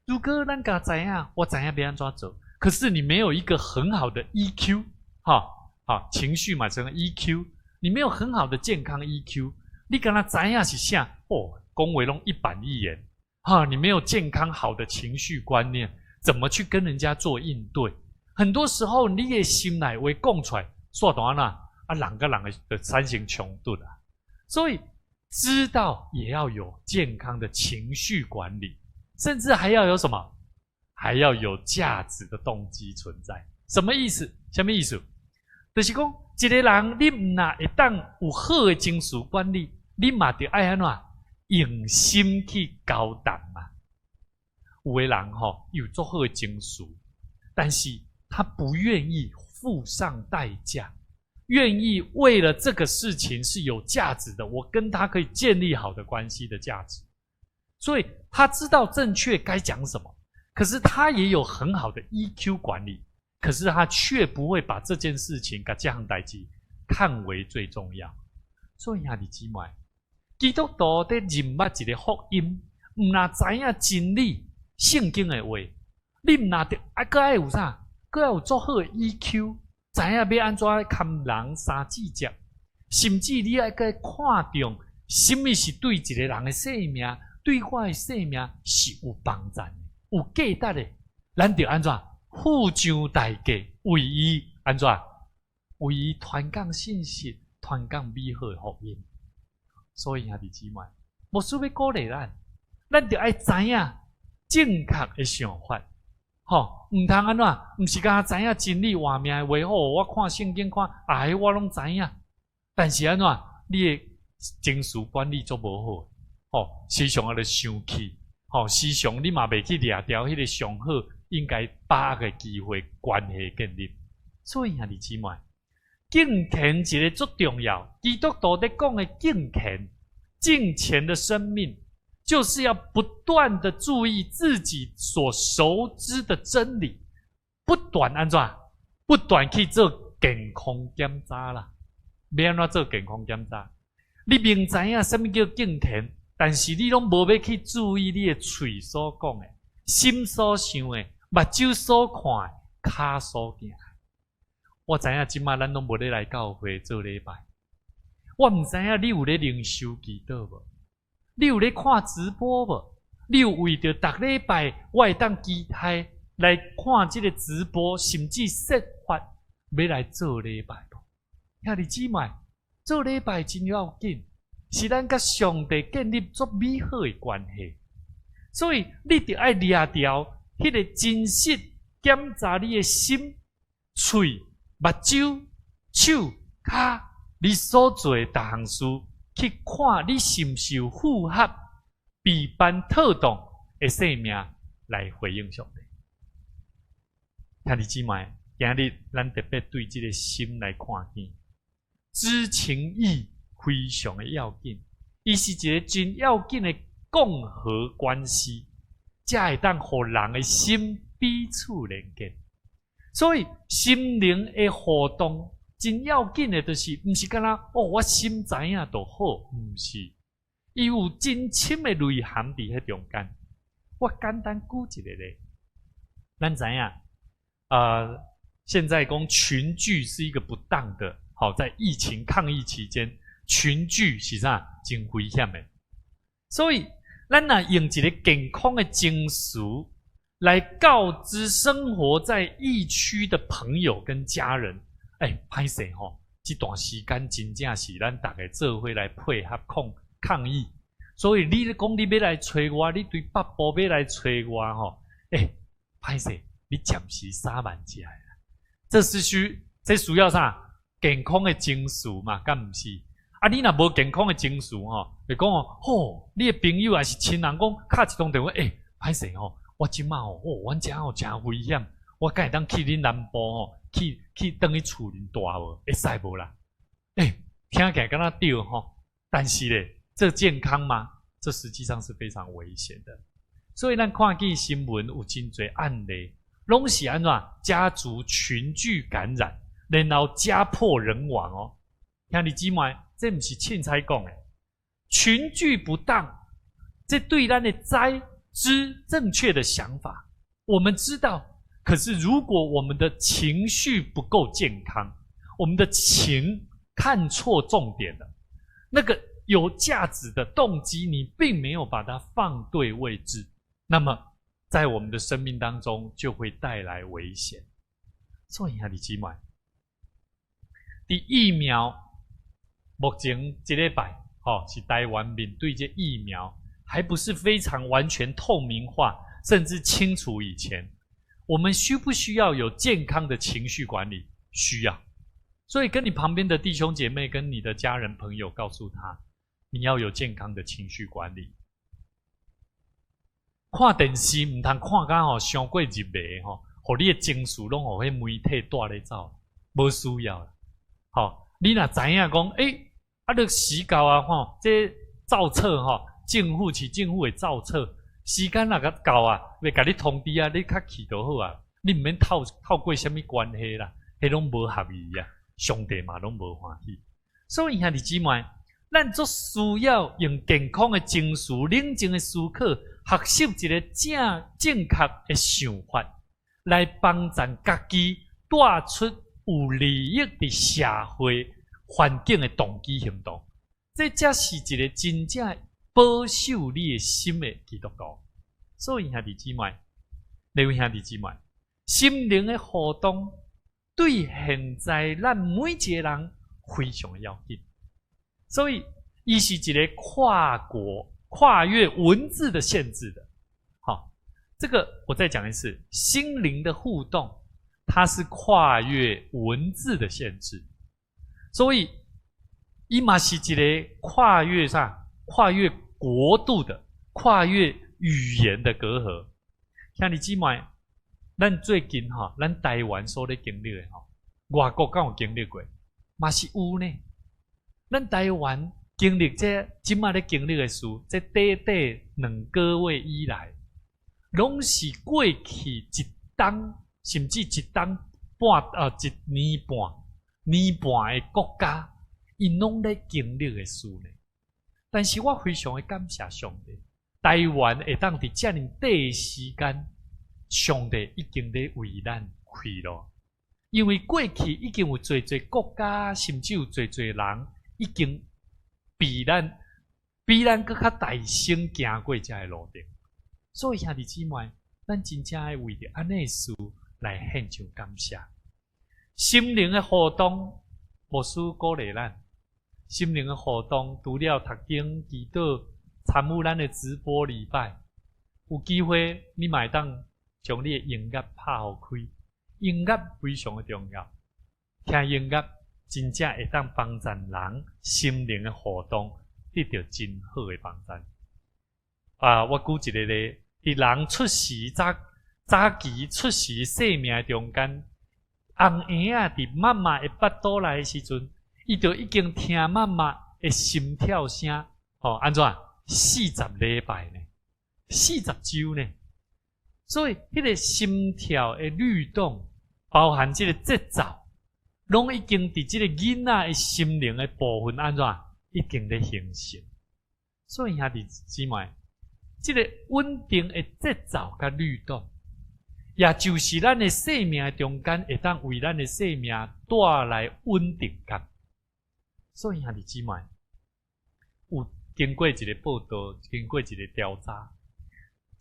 如果咱敢知影，我知影欲按怎做，可是你沒有一個很好的 EQ，哈，好情緒嘛，成 EQ，你沒有很好的健康 EQ，你敢若知影是啥？哦，講話攏一板一眼，哈，你沒有健康好的情緒觀念，怎麼去跟人家做應對？很多時候你的心內話講出來，煞就按怎啊，人佮人的產生衝突啊。所以知道也要有健康的情緒管理，甚至還要有什麼？還要有價值的動機存在。什麼意思？什麼意思？就是講，一個人你毋若會當有好的情緒管理，你嘛著愛按怎用心去交談嘛。有的人吼有足好的情緒，但是他不願意付上代價，願意為了這個事情是有價值的，我跟他可以建立好的關係的價值，所以他知道正確該講什麼，可是他也有很好的 EQ 管理，可是他卻不會把這件事情共這項代誌看為最重要。所以兄弟姊妹，基督徒佇認捌一个福音，毋若知影真理、聖經的話，你毋若著愛閣愛有啥？閣愛有足好的 EQ，知影欲按怎堪人三節接，甚至你愛閣看重，啥物是對一个人的生命，對我的生命是有幫助的、有價值的，咱著按怎付上代價，為伊按怎？為伊傳講信息，傳講美好的福音。所以兄弟姊妹，牧師欲鼓勵咱，咱著愛知影正確的想法，吼，毋通按怎？毋是干焦知影真理活命的話，吼，我看聖經看，啊，彼我攏知影。但是按怎？你的情緒管理足無好，吼，時常仔咧生氣，吼，時常你嘛袂去掠牢彼个上好應該把握的機會關係建立。所以兄弟姊妹，敬虔一个足重要，基督徒咧講的敬虔、敬虔的生命，就是要不斷的注意自己所熟知的真理，不斷按怎？不斷去做健康檢查啦。欲按怎做健康檢查？你明知影啥物叫敬虔，但是你攏無欲去注意你的喙所講的、心所想的、目睭所看的、跤所行的。我知影這馬咱攏無咧來教會做禮拜，我毋知影你有咧靈修祈禱無？你有咧看直播無？你有為著逐禮拜我會當期待來看這个直播，甚至設法欲來做禮拜無？兄弟姊妹，做禮拜真要緊，是咱佮上帝建立足美好的關係。所以你著愛掠牢彼个真實，檢查你的心、喙、目睭、手、跤，你所做的逐項事，去看你是毋是有符合被頒妥當的生命來回應上帝。兄弟姊妹，今日咱特別對這个心來看見，知情意非常的要緊，伊是一个真要緊的共和關係，才會當予人的心彼此連結。所以心靈的互動真要緊的，就是毋是干焦哦，我心知影就好，毋是，伊有真深的內涵佇彼中間。我簡單舉一个例，咱知影，現在講群聚是一個不當的，好，在疫情抗疫期間，群聚是啥？真危險的。所以，咱若用一个健康的情緒來告知生活在疫區的朋友跟家人，欸，歹勢吼，這段時間真正是咱逐家做伙來配合抗疫，所以你講你欲來揣我，你對北部欲來揣我吼，欸，歹勢，你暫時三萬食啦。這需要啥？健康的情緒嘛，敢毋是？啊，你若無健康的情緒吼，會講哦，吼，你的朋友還是親人講，敲一通電話，欸，歹勢吼，我這馬吼，哦，阮遮吼誠危險，我敢會當去恁南部吼，去轉去厝裡蹛無？會使無啦？欸，聽起來敢若對吼，但是咧，這健康嗎？這實際上是非常危險的。所以咱看見新聞有真濟案例，攏是按怎家族群聚感染，然後家破人亡哦。兄弟姊妹，這毋是凊彩講的，群聚不當，這對咱的知知正確的想法，我們知道。可是如果我們的情緒不夠健康，我們的情看錯重點了，那個有價值的動機，你並沒有把它放對位置，那麼在我們的生命當中就會帶來危險。所以兄弟姊妹，佇疫苗目前這禮拜，吼，是台灣面對這疫苗還不是非常完全透明化，甚至清楚以前，我們需不需要有健康的情緒管理？需要。所以跟你旁邊的弟兄姐妹、跟你的家人朋友，告訴他，你要有健康的情緒管理。看電視毋通看甲吼傷過入迷吼，予你的情緒攏予彼媒體帶咧走，無需要啦。吼，你若知影講，欸，啊，你時到啊吼，這造冊吼，政府市政府的造冊，時間若到啊，會共你通知啊，你較去就好啊，你毋免透過啥物關係啦，彼攏無合意啊，上帝嘛攏無歡喜。所以兄弟姊妹，咱足需要用健康的情緒、冷靜的思考，學習一個正正確的想法，來幫助家己帶出有利益佇社會環境的動機行動。這才是一個真正保守你的心的基督徒。所以兄弟姊妹，各位兄弟姊妹，心靈的互動對現在咱每一個人非常的要緊。所以，伊是一個跨國、跨越文字的限制的。好，這個我再講一次，心靈的互動，它是跨越文字的限制。所以，伊嘛是一個跨越啥？跨越國度的、跨越語言的隔閡。兄弟姊妹，咱最近吼，咱台灣所咧經歷的吼，外國敢有經歷過？嘛是有呢。咱台灣經歷這這馬咧經歷的事，這短短2個月以來，攏是過去一冬，甚至一冬半啊一年半、年半的國家，𪜶攏咧經歷的事呢。但是我非常的感謝上帝，台灣會當佇遮爾短的時間，上帝已經咧為咱開路。因為過去已經有濟濟國家，甚至有濟濟人已經比咱閣較大聲行過這个路程。所以兄弟姊妹，咱真正愛為著按呢事來獻上感謝。心靈的互動，牧師鼓勵咱。心靈的互動，除了讀經、祈禱、參與咱的直播禮拜，有機會你嘛會當將你的音樂拍予開。音樂非常的重要，聽音樂真正會當幫助人心靈的互動得著真好的幫助。啊，我舉一個例，佇人出世早早期出世生命中間，紅嬰仔佇媽媽的腹肚內的時陣，伊就已經聽媽媽的心跳聲，吼，按怎？40禮拜呢？40週呢？所以，彼個心跳的律動，包含這個節奏，攏已經佇這個囡仔的心靈的部分，按怎已經咧形成。所以兄弟姊妹，這個穩定的節奏佮律動，也就是咱的生命中間會當為咱的生命帶來穩定感。所以兄弟姊妹，有經過一個報道，經過一個調查，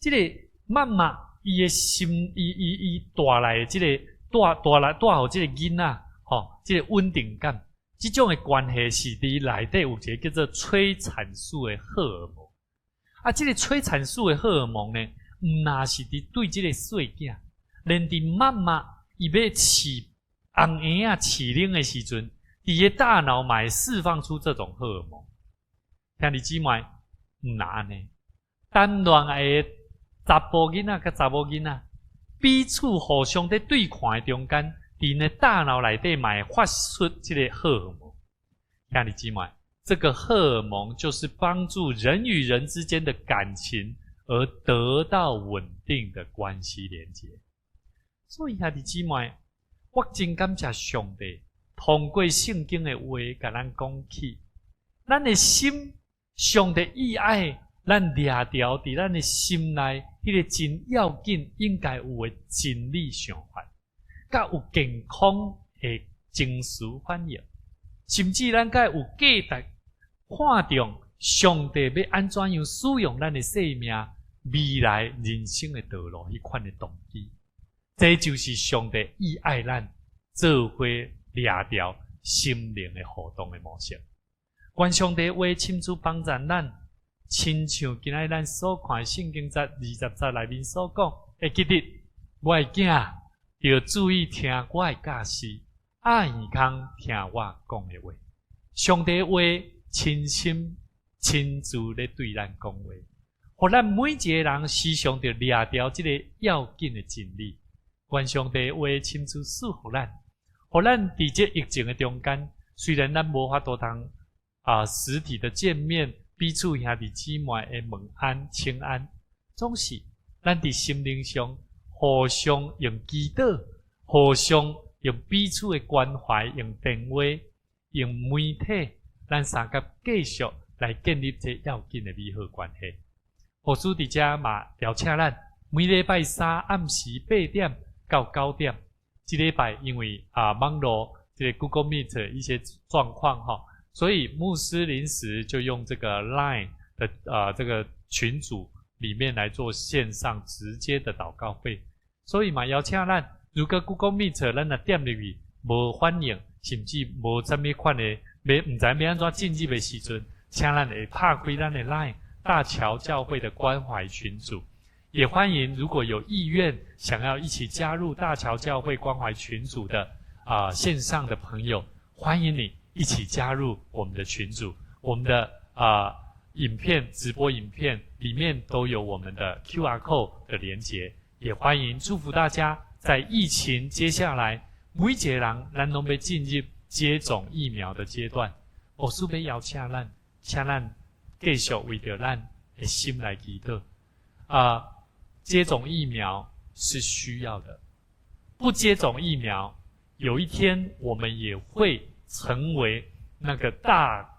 這個媽媽。伊的心，伊伊伊帶來的這個帶帶來帶予這個囡仔，吼，這個穩定感，這種的關係是佇內底有一個叫做催產素的荷爾蒙。啊，這個催產素的荷爾蒙呢，毋但是佇對這個細囝，連佇媽媽伊欲飼紅嬰仔飼奶的時陣，伊的大腦嘛會釋放出這種荷爾蒙。兄弟姊妹，毋但按呢，談戀愛的查埔囡仔佮查某囡仔，彼此互相佇對看的中間，佇𪜶的大腦內底嘛會發出這個荷爾蒙。兄弟姊妹，這個荷爾蒙就是幫助人與人之間的感情而得到穩定的關係連結。所以兄弟姊妹，我真感謝上帝，通過聖經的話共咱講起，咱的心，上帝意愛咱掠著佇咱的心內，彼個真要緊應該有的真理想法，佮有健康的情緒反應，甚至咱該有價值看重上帝欲按怎樣使用咱的生命，未來人生的道路彼款的動機。這就是上帝意愛咱做伙掠著心靈的互動的模式。願上帝話親自幫助咱，親像今仔日咱所看的聖經節20節內面所講，會記得我的囝著注意聽我的教示，掩耳空聽我講的話。上帝話親身親自咧對咱講話，予咱每一个人時常著掠著這個要緊的真理。願上帝話親自賜予咱，予咱佇這疫情的中間，雖然咱無法度通實體的見面，彼此兄弟姊妹的問安、請安，總是咱佇心靈上互相用祈禱，互相用彼此的關懷，用電話、用媒體，咱相佮繼續來建立這要緊的美好關係。牧師佇遮嘛邀請咱每禮拜三暗時8點到9點，這禮拜因為網路這個 Google Meet 一些狀況哈，所以牧師臨時就用這個 Line 的這個群組裡面來做線上直接的禱告會。所以嘛邀請咱，如果 Google Meet 咱若點入去無反應，甚至無啥物款的，欲毋知欲按怎進入的時陣，請咱會拍開咱的 Line 大橋教會的關懷群組。也歡迎如果有意願想要一起加入大橋教會關懷群組的線上的朋友，歡迎你一起加入我們的群組。我們的影片直播影片裡面都有我們的 QR code 的連結。也歡迎祝福大家在疫情接下來每一個人，咱攏欲進入接種疫苗的階段。牧師欲邀請咱，請咱繼續為著咱的心來祈禱啊。接種疫苗是需要的，不接種疫苗，有一天我們也會成為那個大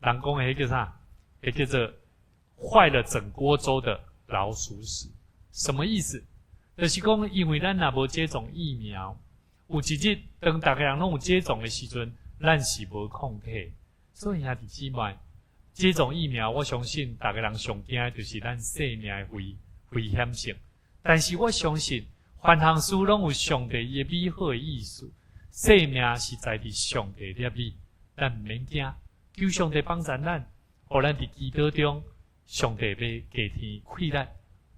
人講的彼個啥？彼叫做壞了整鍋粥的老鼠屎。什麼意思？就是講，因為咱若無接種疫苗，有一日當逐家人攏有接種的時陣，咱是無抗體。所以兄弟姊妹，接種疫苗，我相信逐家人上驚的就是咱生命的危險性。但是我相信，凡項事攏有上帝伊的美好的意思，生命是在佇上帝裏面，咱毋免驚。求上帝幫助咱，予咱佇祈禱中，上帝欲加添氣力，加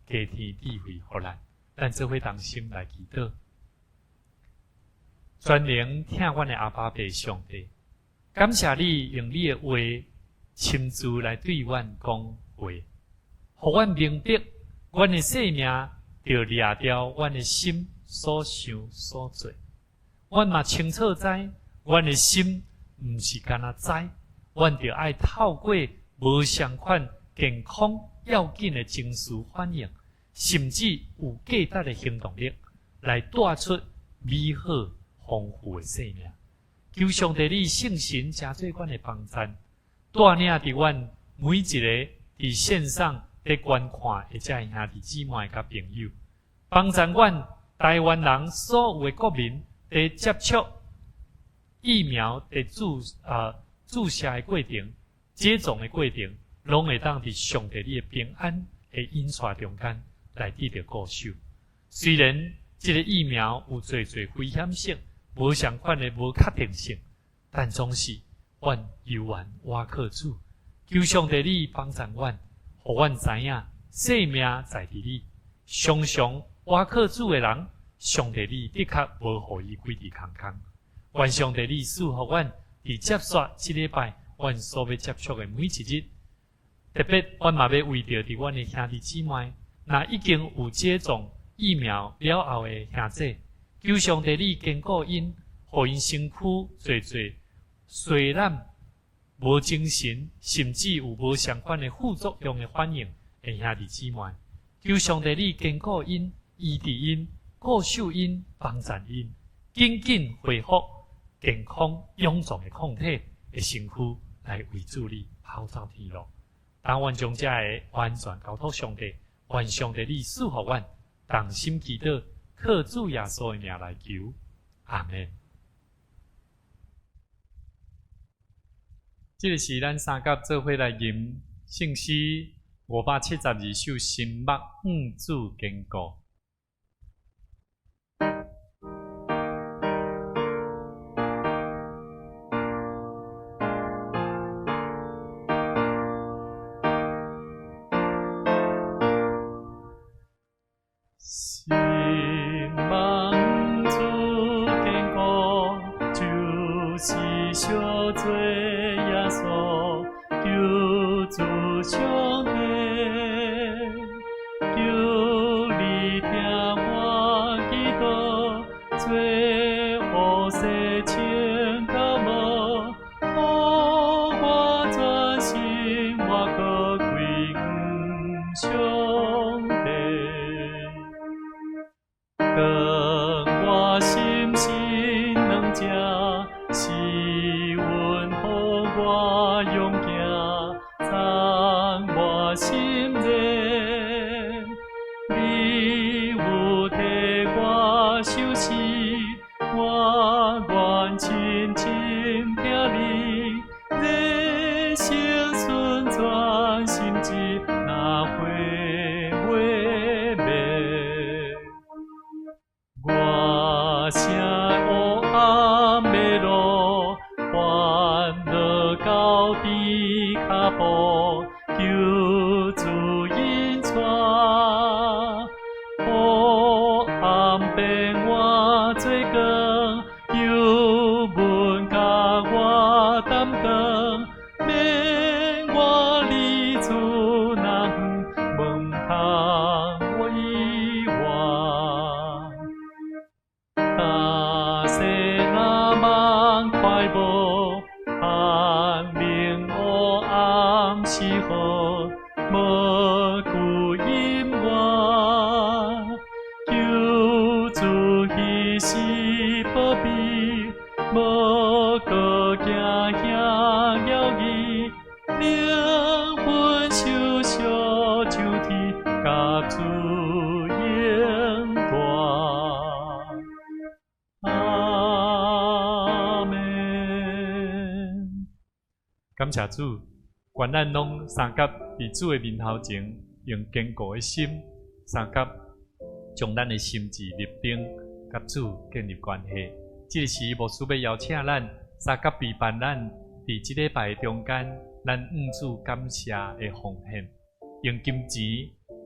添智慧，予咱。咱做伙同心來祈禱。全能疼阮的阿爸父上帝，感謝你用你的話親自來對阮講話，予阮明白，阮的生命著掠著阮的心所想所做。阮嘛清楚知，阮的心毋是干焦知，阮著愛透過無仝款健康要緊的情緒反應，甚至有價值的行動力，來帶出美好豐富的生命。求上帝你聖神成做阮的幫贊，帶領佇阮每一个佇線上佇觀看的遮兄弟姊妹佮朋友，幫贊阮台灣人所有的國民佇接觸疫苗佇注射的過程、接種的過程，攏會當佇上帝你的平安的引帶中間來得著顧守。雖然這个疫苗有濟濟危險性，無相仝的無確定性，但總是阮猶原倚靠主，求上帝你幫贊阮，予阮知影性命在佇你。常常倚靠主的人，上帝你的確無予伊歸佇空空。願上帝你賜予阮佇接續這禮拜，阮所欲接觸的每一日，特別阮嘛欲為著佇阮的兄弟姊妹，若已經有接種疫苗了後的兄弟，求上帝你堅固𪜶，予𪜶身軀濟濟雖然無精神，甚至有無相仝的副作用的反應的兄弟姊妹，求上帝你堅固𪜶，醫治𪜶，固守𪜶，幫贊𪜶，緊緊恢復健康勇壯的抗體的身軀，來為主你跑走天路。當阮將這个完全交託上帝，願上帝你賜予阮，同心祈禱，靠主耶穌的名來求，阿們。這个是咱三甲做伙來吟聖詩572首心目向主堅固。心望主堅固，就是小做耶穌，求主上帝，求你聽我祈禱，做烏世清到無，予我專心倚靠歸向上帝。當我心心軟正，是阮予我勇行，藏我心內。你有替我守時，我願親親聽你，熱心順全心志，哪會袂滅？我行黑暗的路，煩惱到底跤步，求主引帶。黑暗變我做光，油溫佮我擔當，免我離主若遠，毋通我遺忘。大細若望快無，安寧黑暗是好，無懼隱瞞。求主彼是保庇，無閣驚遐猶疑，靈魂受燒上天，佮主永住。阿們。感謝主，願咱攏相佮佇主的面頭前，用堅固的心，相佮將咱的心志立定，佮主建立關係。這个時，牧師欲邀請咱相佮備辦咱佇這禮拜中間，咱向主感謝的奉獻，用金錢、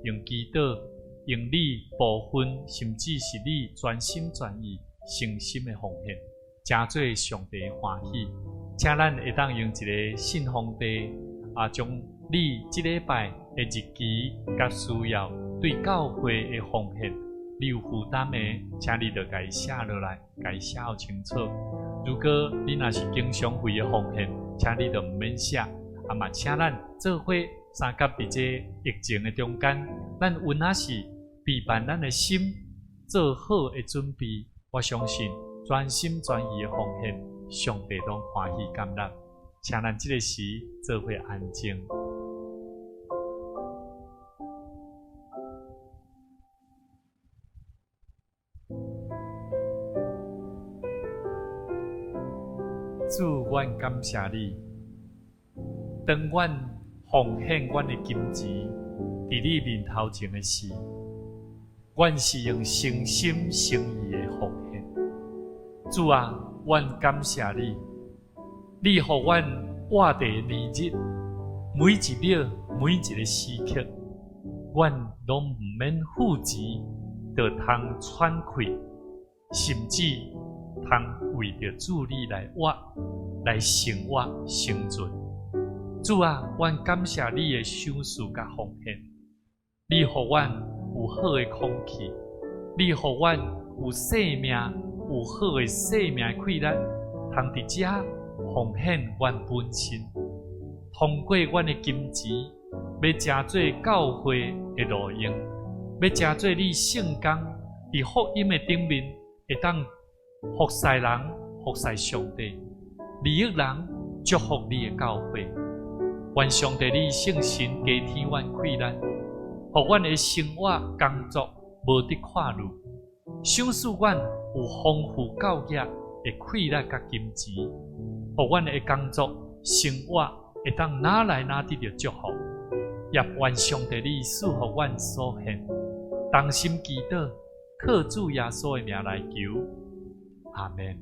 用祈禱、用你部分，甚至是你全心全意、誠心的奉獻，成做上帝歡喜。請咱會當用一个信封袋，啊，將你這禮拜的日期佮需要對教會的奉獻，你有負擔的，請你就共伊寫落來，共伊寫予清楚。如果你若是經常費的奉獻，請你就毋免寫。啊嘛，請咱做伙相佮佇這疫情的中間，咱有哪是備辦咱的心，做好的準備。我相信全心全意的奉獻，上帝攏歡喜感納。請咱這个時做伙安靜。主，阮感謝你，當阮奉獻阮的金錢佇你面頭前的時，阮是用誠心誠意的奉獻。主啊，阮感謝你，你予阮活佇年日，每一秒，每一个時刻，阮攏毋免付錢，就通喘氣，甚至通為著主你來活、來生活、生存。主啊，阮感謝你的賞賜佮奉獻，你予阮有好的空氣，你予阮有生命，有好的生命的氣力，通佇遮奉獻阮本身，通過阮的金錢，欲成做教會的路用，欲成做你聖工佇福音的頂面，會當服侍人、服侍上帝，利益人，祝福你的教會。願上帝你聖神加添阮氣力，予阮的生活工作無得看慮，賞賜阮有豐富教業的氣力佮金錢，予阮的工作生活會當哪來哪得著祝福。也願上帝你賜予阮所獻，同心祈禱，靠主耶穌的名來求，阿們。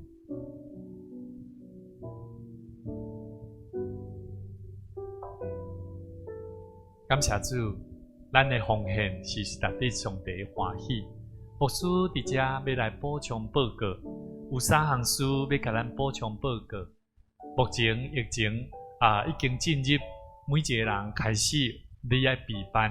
感謝主，咱的奉獻是實得上帝歡喜。牧師佇遮欲來補充報告，有三項事欲共咱補充報告。目前疫情啊已經進入每一个人開始你愛備辦，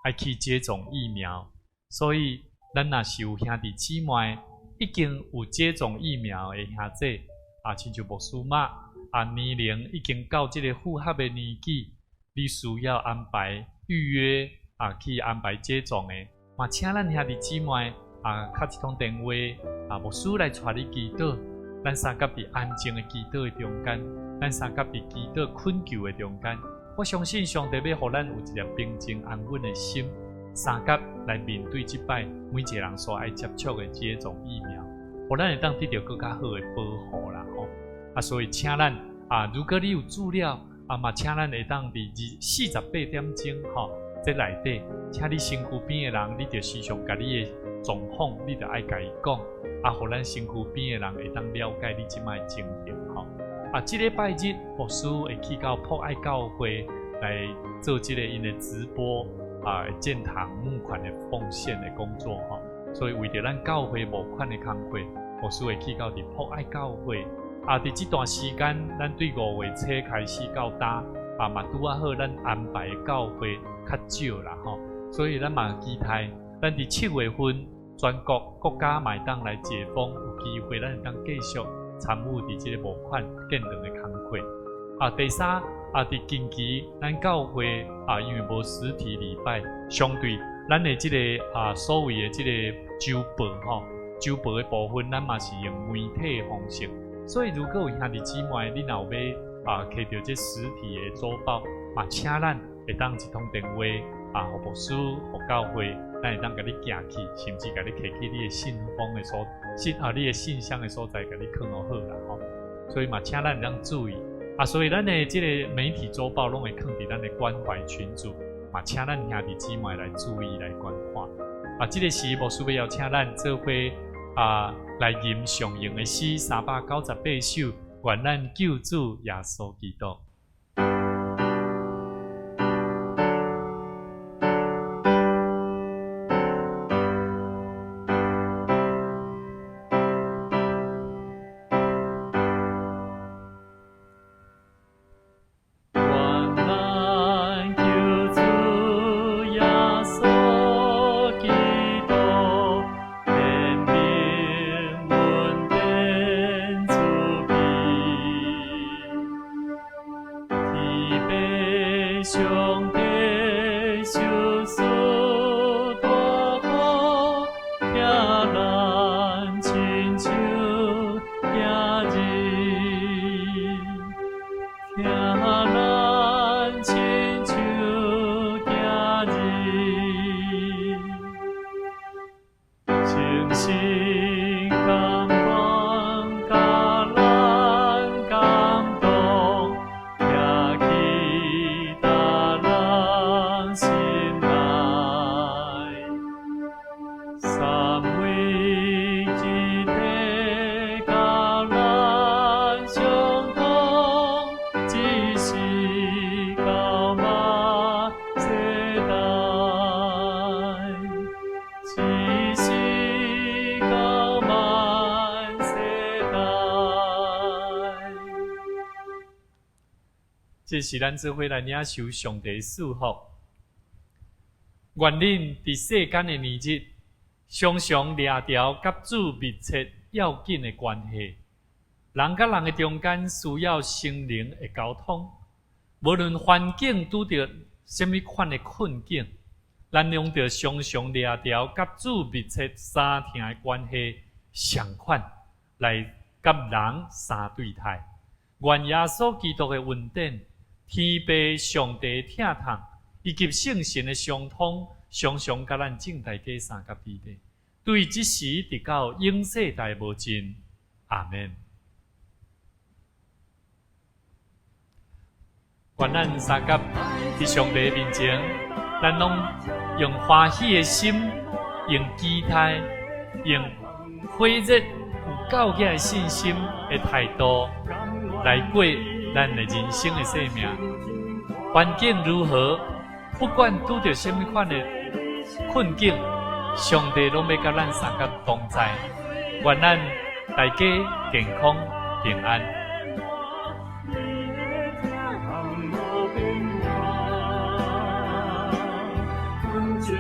愛去接種疫苗。所以，咱若是有兄弟姊妹已經有接種疫苗的兄弟，啊，親像牧師媽啊，年齡已經到這个符合的年紀，你需要安排預約啊，去安排接種的，嘛，請咱兄弟姊妹啊，敲一通電話啊，牧師來帶你祈禱。咱相佮佇安靜的祈禱的中間，咱相佮佇祈禱懇求的中間，我相信上帝欲予咱有一粒平靜安穩的心，相佮來面對這擺每一个人所愛接觸的接種疫苗，予咱會當得著閣較好的保護啦吼。啊，所以請咱啊，如果你有資料啊，嘛請咱會當佇48點鐘吼，這內底，請你身軀邊的人，你著時常共你的狀況，你著愛共伊講，啊，予咱身軀邊的人會當了解你這擺的情形吼。啊，這禮拜日牧師會去到博愛教會來做這個𪜶的直播啊，建堂募款的奉獻的工作吼。所以為著咱教會募款的工課，牧師會去到佇博愛教會。啊，佇這段時間，咱對5月初開始到今，啊嘛拄仔好，咱安排的教會較少啦吼，所以咱嘛期待，咱佇7月份全國國家嘛會當來解封，有機會咱會當繼續參與佇這個募款建堂的工課。啊，第三，啊，佇近期咱教會啊，因為無實體禮拜，相對咱的這个啊所謂的這个週報吼，週報的部分，咱嘛是用媒體的方式。所以，如果有兄弟姊妹，你若有欲啊，摕著這實體的週報，嘛請咱會當一通電話啊，予牧師、予教會，咱會當共你寄去，甚至共你摕去你的信封的所信啊，你的信箱的所在，共你囥予好啦吼。所以嘛，請咱會當注意啊。所以咱的這个媒體週報攏會囥佇咱的關懷群組，嘛請咱兄弟姊妹來注意來觀看。啊，這个時牧師欲邀請咱做伙啊，來吟上詠的詩398首，願咱救主耶穌基督。願咱救主耶穌基督，顯明恩典慈悲。這是咱做伙來領受上帝賜福。願恁佇世間的年日，常常掠著佮主密切要緊的關係。人佮人的中間需要心靈的溝通，無論環境拄著啥物款的困境，咱攏著常常掠著佮主密切相疼的關係相款，來佮人相對待。願耶穌基督的恩典、天父上帝疼痛，以及聖神的相通，常常佮咱眾大家相佮彼得。對這時直到永世代無盡。阿們。願咱相佮佇上帝面前，咱攏用歡喜的心，用期待，用火熱有夠額的信心的態度來過咱的人生的生命。環境如何，不管拄著啥物款的困境，上帝攏欲佮咱相佮同在。願咱大家健康平安。
情。